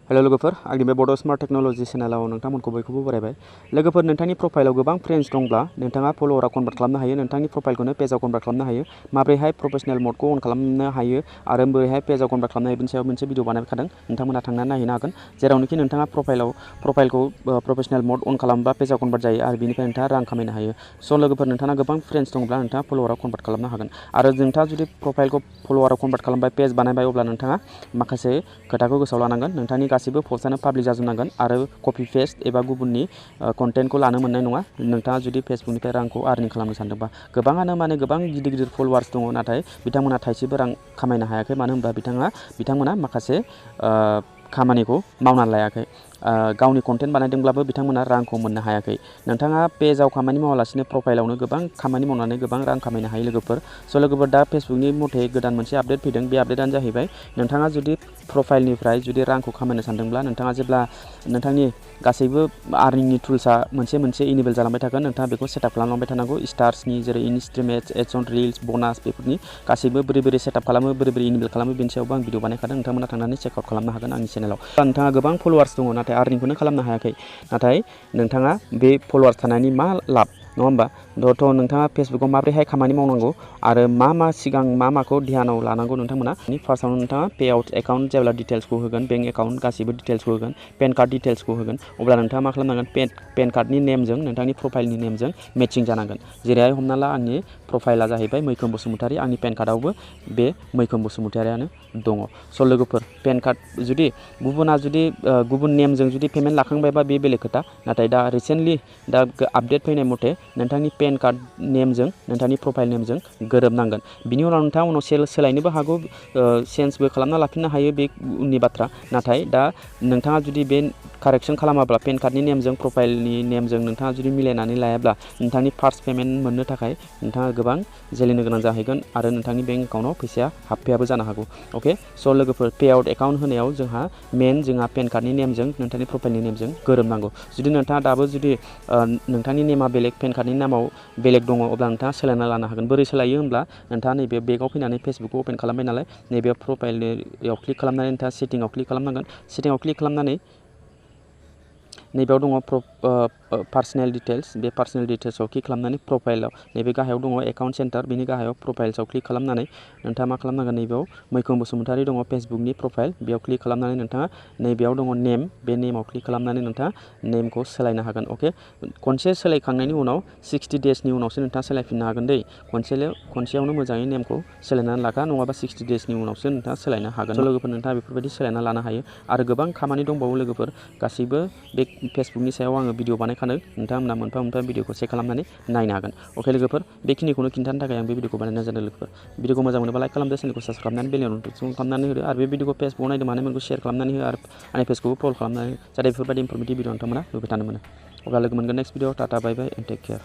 Hello लोगोफोर, आंनि बे बड' स्मार्ट टेक्न'लजि चेनेलाव नोंथांमोनखौ बयखौबो बरायबाय। लोगोफोर, नोंथांनि प्रफाइलाव गोबां फ्रेन्ड्स दंब्ला नोंथाङा फल'वाराव कनभार्ट खालामनो हायो, नोंथांनि प्रफाइलखौनो पेजाव कनभार्ट खालामनो हायो। माबोरैहाय प्रोफेसनेल मडखौ अन खालामनो हायो आरो बोरैहाय पेजाव कनभार्ट खालामनो हायो बेनि सायाव मोनसे भिडिअ बानायखादों, नोंथांमोना थांनानै नायहैनो हागोन। जेरावनोखि नोंथाङा प्रफाइलखौ प्रोफेसनेल मड अन खालामबा पेजाव कनभार्ट जायो आरो बेनिफ्राय नोंथाङा रां खामायनो हायो। स' लोगोफोर, नोंथाङा गोबां फ्रेन्ड्स दंब्ला नोंथाङा फल'वाराव कनभार्ट खालामनो हागोन। आरो नोंथाङा जुदि प्रफाइलखौ फल'वाराव कनभार्ट खालामबाय, पेज बानायबाय, अब्ला नोंथाङा माखासे खोथाखौ गोसोआव लानांगोन। नोंथांनि गासैबो पस्टआनो पाब्लिक जाजोबनांगोन आरो कपि पेस्ट एबा गुबुननि कन्टेन्टखौ लानो मोननाय नङा। नोंथाङा जुदि फेसबुकनिफ्राय रांखौ आर्निं खालामनो सानदोंबा, गोबाङानो गोबां गिदिर गिदिर फल'वार्स दङ, नाथाय बिथांमोना थाइसेबो रां खामायनो हायाखै। मानो होनबा बिथांमोना माखासे खामानिखौ मावनानै लायाखै। गावनि कन्टेन्ट बानायदोंब्लाबो बिथांमोना रांखौ मोननो हायाखै। नोंथाङा पेजाव खामानि मावालासिनो प्रफाइलावनो गोबां खामानि मावनानै गोबां रां खामायनो हायो लोगोफोर। स' लोगोफोर, दा फेसबुकनि मथे गोदान मोनसे आपडेट फैदों। बे आपडेटआनो जाहैबाय, नोंथाङा जुदि प्रफाइलनिफ्राय जुदि रांखौ खामायनो सानदोंब्ला, नोंथाङा जेब्ला नोंथांनि गासैबो आर्निंनि टुल्सआ मोनसे इनेबल जालांबाय थागोन, नोंथाङा बेखौ सेटआप खालामलांबाय थानांगौ। स्टार्सनि जेरै इनस्ट्रिमेट्स, एड्स अन रिल्स, बोनास, बेफोरनि गासैबो बोरै सेटआप खालामो, बोरै इनेबल खालामो बेनि सायावबो आं भिडिअ बानायखादों। नोंथांमोना थांनानै चेकआउट खालामनो हागोन आंनि चेनेलाव। नोंथाङा गोबां फल'वार्स दङ, नाथाय आर्निंखौनो खालामनो हायाखै। नाथाय नोंथाङा बे फल'वार्स थानायनि मा लाब, नङा होमबा? थ' नोंथाङा फेसबुकआव माबोरैहाय खामानि मावनांगौ आरो सिगां माखौ ध्यानाव लानांगौ नोंथांमोना। फार्स्टआवनो नोंथाङा पे आउट एकाउन्ट जेब्ला डिटेल्सखौ होगोन, बेंक एकाउन्ट गासैबो डिटेल्सखौ होगोन, पेन कार्ड डिटेल्सखौ होगोन, अब्ला नोंथाङा मा खालामनांगोन, पेन कार्डनि नेमजों नोंथांनि प्रफाइलनि नेमजों मेचिं जानांगोन। जेरैहाय हमना ला, आंनि प्रफाइला जाहैबाय मैखोम बसुमतारी, आंनि पेन कार्डआवबो बे मैखोम बसुमतारीयानो दङ। स' लोगोफोर, पेन कार्ड जुदि गुबुन नेमजों जुदि पेमेन्ट लाखांबायबा बे बेलेग खोथा। नाथाय दा रिसेन्टलि आपडेट फैनाय मथे नोंथांनि पेन कार्ड नेमजों नोंथांनि प्रफाइल नेमजों गोरोबनांगोन। बिनि उनाव नोंथाङा उनाव सोलायनोबो हागौ, चेन्जबो खालामना लाफिननो हायो, बे उननि बाथ्रा। नाथाय दा नोंथाङा जुदि बे कारेक्सन खालामाब्ला, पेन कार्डनि नेमजों प्रफाइलनि नेमजों नोंथाङा जुदि मिलायनानै लायाब्ला, नोंथांनि फार्स्ट पेमेन्ट मोननो थाखाय नोंथाङा गोबां जेलिनो गोनां जाहैगोन आरो नोंथांनि बेंक एकाउन्टआव फैसाया हाबफैयाबो जानो हागौ। अके, स' लोगोफोर, पे आउट एकाउन्ट होनायाव जोंहा पेन कार्डनि नेमजों नोंथांनि प्रफाइलनि नेमजों गोरोबनांगौ। जुदि नोंथाङा दाबो नोंथांनि नेमा बेलेग, पेन कार्डनि नामाव बेलेग दङ, अब्ला नोंथाङा सोलायना लानो हागोन। बोरै सोलायो होनब्ला, नोंथाङा नैबे बेगाव फैनानै फेसबुकखौ अपेन खालामबाय नालाय, नैबे प्रफाइलनियाव क्लिक खालामनानै नोंथाङा सेटिंआव क्लिक खालामनांगोन। सेटिंआव क्लिक खालामनानै नैबेयाव दङ पार्सनेल डिटेल्स, बे पार्सनेल डिटेल्सआव क्लिक खालामनानै प्रफाइलाव नैबे गाहायाव दङ एकाउन्ट सेन्टार, बेनि गाहायाव प्रफाइल्सआव क्लिक खालामनानै नोंथाङा मा खालामनांगोन, नैबेयाव मैखोम बसुमतारी दङ फेसबुकनि प्रफाइल, बेयाव क्लिक खालामनानै नोंथाङा नैबेयाव दङ नेम, बे नेमाव क्लिक खालामनानै नोंथाङा नेमखौ सोलायनो हागोन। अके, खनसे सोलायखांनायनि उनाव 60 डेजनि उनावसो नोंथाङा सोलायफिननो हागोन दै। खनसेयावनो मोजाङै नेमखौ सोलायनानै लाखा, नङाबा 60 डेजनि उनावसो नोंथाङा सोलायनो हागोन। लोगोफोर, नोंथाङा बेफोरबायदि सोलायना लानो हायो आरो गोबां खामानि दंबावो लोगोफोर। गासैबो बे फेसबुकनि सायाव आङो भिडिअ बानायखादों, नोंथांमोना मोनफा मोनफा भिडिअखौ चेक खालामनानै नायनो हागोन। अके लोगोफोर, बेखिनिखौनो खिन्थानो थाखाय आं बे भिडिअखौ बानायनाय जादों लोगोफोर। भिडिअखौ मोजां मोनोबा लाइक खालामदो, चेनेलखौ साबस्क्राइब खालामनानै बेल नटिफिकेसन खालामनानै होदो आरो बे भिडिअखौ फेसबुकआव नायदों मानोमोनखौ शेयार खालामनानै हो आरो आंनि पेजखौबो फल' खालामनानै, जाहाथे बेफोरबायदि इनफरमेटिभ भिडिअ नोंथांमोना नुबाय थानो मोनो। अब्ला लोगो मोनगोन next video. Tata, bye bye and take care.